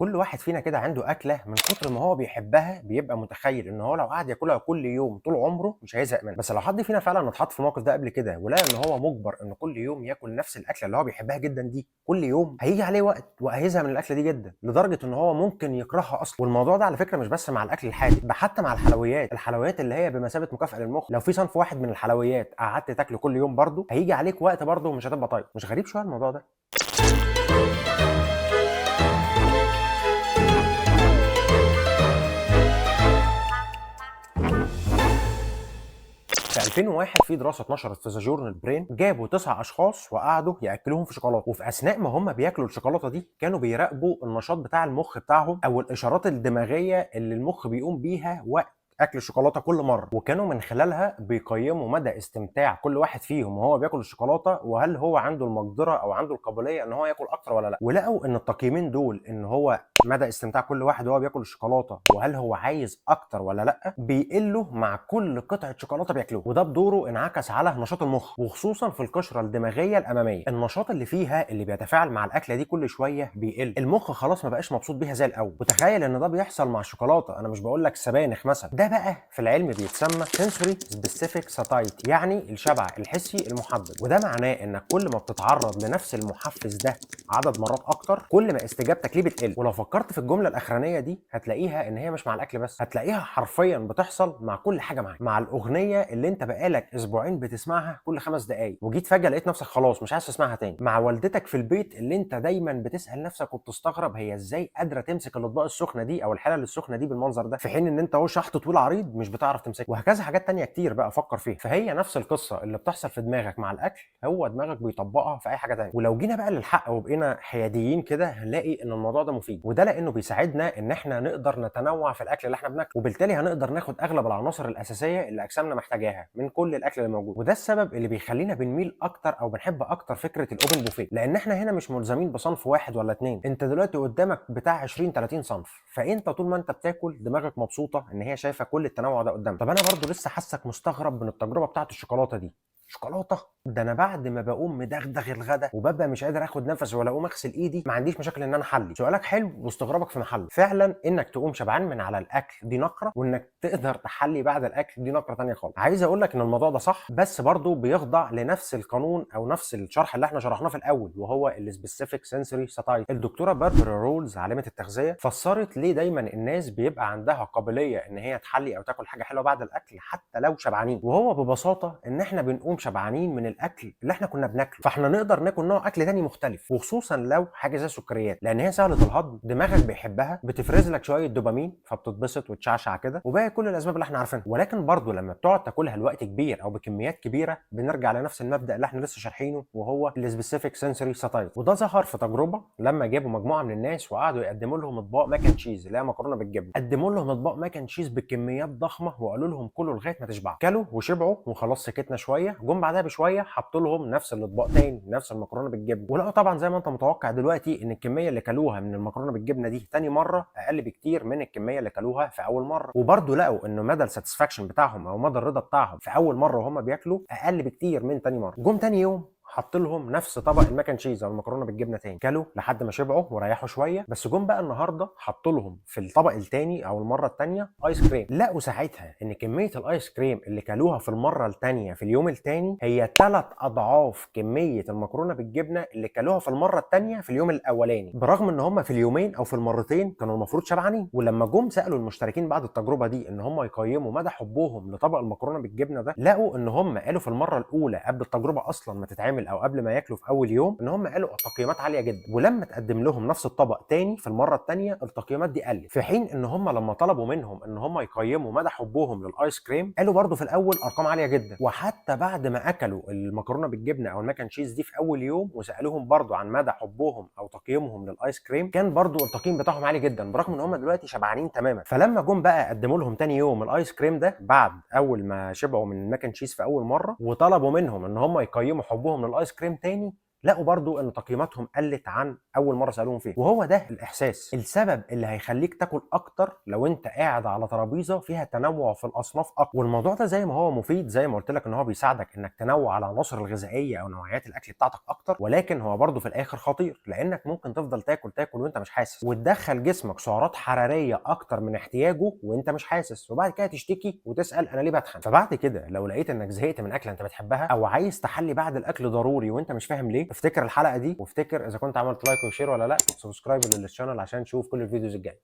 كل واحد فينا كده عنده أكلة من كتر ما هو بيحبها بيبقى متخيل إن هو لو قعد ياكلها كل يوم طول عمره مش هيزهق منها. بس لو حد فينا فعلا اتحط في الموقف ده قبل كده ولقى إن هو مجبر إن كل يوم ياكل نفس الأكلة اللي هو بيحبها جدا دي كل يوم، هيجي عليه وقت وهيزهق من الأكلة دي جدا لدرجة إن هو ممكن يكرهها أصلا. والموضوع ده على فكرة مش بس مع الأكل الحادق، ده حتى مع الحلويات، الحلويات اللي هي بمثابة مكافأة للمخ. لو في صنف واحد من الحلويات قعدت تاكله كل يوم برضه هيجي عليك وقت برضه مش هتبقى طايقه. مش غريب شوية الموضوع ده؟ في 2001 في دراسة اتنشرت في The Journal Brain، جابوا 9 اشخاص وقعدوا ياكلوهم في شوكولاته، وفي اثناء ما هم بياكلوا الشوكولاتة دي كانوا بيراقبوا النشاط بتاع المخ بتاعهم او الاشارات الدماغية اللي المخ بيقوم بيها وقت اكل الشوكولاتة كل مرة، وكانوا من خلالها بيقيموا مدى استمتاع كل واحد فيهم وهو بياكل الشوكولاتة، وهل هو عنده المقدرة او عنده القابلية ان هو ياكل اكتر ولا لا. ولقوا ان التقييمين دول، ان هو مدى استمتاع كل واحد وهو بياكل الشوكولاتة وهل هو عايز اكتر ولا لا، بيقلوا مع كل قطعه شوكولاتة بياكلوها، وده بدوره انعكس على نشاط المخ، وخصوصا في القشرة الدماغية الامامية. النشاط اللي فيها اللي بيتفاعل مع الاكلة دي كل شوية بيقل، المخ خلاص ما بقاش مبسوط بيها زي الاول. وتخيل ان ده بيحصل مع الشوكولاتة، انا مش بقول لك سبانخ مثلا. ده بقى في العلم بيتسمى sensory specific satiety، يعني الشبع الحسي المحدد. وده معناه انك كل ما بتتعرض لنفس المحفز ده عدد مرات اكتر، كل ما استجابتك ليه بتقل. ولو فكرت في الجملة الاخرانية دي هتلاقيها ان هي مش مع الاكل بس، هتلاقيها حرفيا بتحصل مع كل حاجة معاك. مع الاغنية اللي انت بقالك اسبوعين بتسمعها كل 5 دقائق وجيت فجاة لقيت نفسك خلاص مش عايز تسمعها تاني، مع والدتك في البيت اللي انت دايما بتسال نفسك وبتستغرب هي ازاي قادرة تمسك الاطباق السخنة دي او الحلل السخنة دي بالمنظر ده، في حين ان انت اهو شحط طويل عريض مش بتعرف تمسكها، وهكذا حاجات تانية كتير بقى فكر فيها. فهي نفس القصة اللي بتحصل في دماغك مع الاكل هو دماغك بيطبقها في اي حاجة تانية. ولو جينا بقى للحق وبقينا حياديين كده هنلاقي ان الموضوع ده مفيد، وده لانه بيساعدنا ان احنا نقدر نتنوع في الاكل اللي احنا بناكله، وبالتالي هنقدر ناخد اغلب العناصر الاساسية اللي اجسامنا محتاجاها من كل الاكل اللي موجود. وده السبب اللي بيخلينا بنميل اكتر او بنحب اكتر فكرة ال open buffet، لان احنا هنا مش ملزمين بصنف واحد ولا اتنين، انت دلوقتي قدامك بتاع 20 30 صنف، فانت طول ما انت بتاكل دماغك مبسوطة ان هي شايفه كل التنوع ده قدامك. طب انا برضو لسه حاسك مستغرب من التجربة بتاعت الشوكولاتة دي. شوكولاتة؟ ده انا بعد ما بقوم مدغدغ الغدا وببقى مش قادر اخد نفس ولا اقوم اغسل ايدي ما عنديش مشاكل ان انا احلي. سؤالك حلو واستغرابك في محله. فعلا انك تقوم شبعان من على الاكل دي نقره، وانك تقدر تحلي بعد الاكل دي نقره ثانية خالص. عايز اقول لك ان الموضوع ده صح، بس برضه بيخضع لنفس القانون او نفس الشرح اللي احنا شرحناه في الاول، وهو ال specific sensory satiety. الدكتورة باربرا رولز عالمه التغذية فسرت ليه دايما الناس بيبقى عندها قابلية ان هي تحلي او تاكل حاجة حلوة بعد الاكل حتى لو شبعانين، وهو ببساطة ان احنا بنقوم شبعانين من الاكل اللي احنا كنا بناكله، فاحنا نقدر ناكل نوع اكل تاني مختلف، وخصوصا لو حاجة زي السكريات، لان هي سهلة الهضم، دماغك بيحبها، بتفرز لك شوية دوبامين فبتتبسط وتشعشع كده، وباقي كل الاسباب اللي احنا عارفينها. ولكن برضه لما بتقعد تاكلها لوقت كبير او بكميات كبيرة بنرجع لنفس المبدا اللي احنا لسه شارحينه، وهو ال specific sensory satiety. وده ظهر في تجربه لما جابوا مجموعة من الناس وقعدوا يقدموا لهم اطباق mac and cheese اللي هي مكرونه بالجبنه، قدموا لهم اطباق mac and cheese بكميات ضخمة وقالوا لهم كلوا لغاية ما تشبعوا، كلوا وشبعوا وخلاص سكتنا شوية. جم بعدها بشوية حطوا لهم نفس الاطباق تاني، نفس المكرونه بالجبنه، ولقوا طبعا زي ما انت متوقع دلوقتي ان الكمية اللي كلوها من المكرونه بالجبنه دي تاني مرة اقل بكتير من الكمية اللي كلوها في اول مرة. وبرده لقوا ان مدى ال satisfaction بتاعهم او مدى الرضا بتاعهم في اول مرة وهم بياكلوا اقل بكتير من تاني مرة. جم تاني يوم حط لهم نفس طبق ال mac and cheese او المكرونه بالجبنه تاني، كلوا لحد ما شبعوا وريحوا شوية. بس جم بقى النهارده حطوا لهم في الطبق التاني او المرة التانية ايس كريم، لقوا ساعتها ان كمية الايس كريم اللي كلوها في المرة التانية في اليوم التاني هي 3 اضعاف كمية المكرونه بالجبنه اللي كلوها في المرة التانية في اليوم الاولاني، برغم ان هم في اليومين او في المرتين كانوا المفروض شبعانين. ولما جم سالوا المشتركين بعد التجربة دي ان هم يقيموا مدى حبهم لطبق المكرونه بالجبنه ده، لقوا ان هم قالوا في المرة الاولى قبل التجربة اصلا ما تتعمل او قبل ما ياكلوا في اول يوم ان هم قالوا تقييمات عالية جدا، ولما تقدم لهم نفس الطبق تاني في المرة التانية التقييمات دي قلت، في حين ان هم لما طلبوا منهم ان هم يقيموا مدى حبهم للايس كريم قالوا برضو في الاول ارقام عالية جدا. وحتى بعد ما اكلوا المكرونه بالجبنه او ال mac and cheese دي في اول يوم وسالوهم برضو عن مدى حبهم او تقييمهم للايس كريم كان برضو التقييم بتاعهم عالي جدا، برغم ان هم دلوقتي شبعانين تماما. فلما جم بقى قدموا لهم تاني يوم الايس كريم ده بعد اول ما شبعوا من ال mac and cheese في اول مرة، وطلبوا منهم ان هم يقيموا حبهم للايس كريم تاني، لقوا برضو ان تقييماتهم قلت عن اول مرة سالوهم فيها. وهو ده الاحساس، السبب اللي هيخليك تاكل اكتر لو انت قاعد على ترابيزة فيها تنوع في الاصناف اكتر. والموضوع ده زي ما هو مفيد، زي ما قلت لك ان هو بيساعدك انك تنوع العناصر الغذائية او نوعيات الاكل بتاعتك اكتر، ولكن هو برضو في الاخر خطير، لانك ممكن تفضل تاكل تاكل وانت مش حاسس، وتدخل جسمك سعرات حرارية اكتر من احتياجه وانت مش حاسس، وبعد كده تشتكي وتسال انا ليه بتخن. فبعد كده لو لقيت انك زهقت من اكله انت بتحبها او عايز تحلي بعد الاكل ضروري وانت مش فاهم ليه، افتكر الحلقة دي، وافتكر اذا كنت عملت like و share ولا لا، subscribe لل channel عشان تشوف كل ال videos الجاية.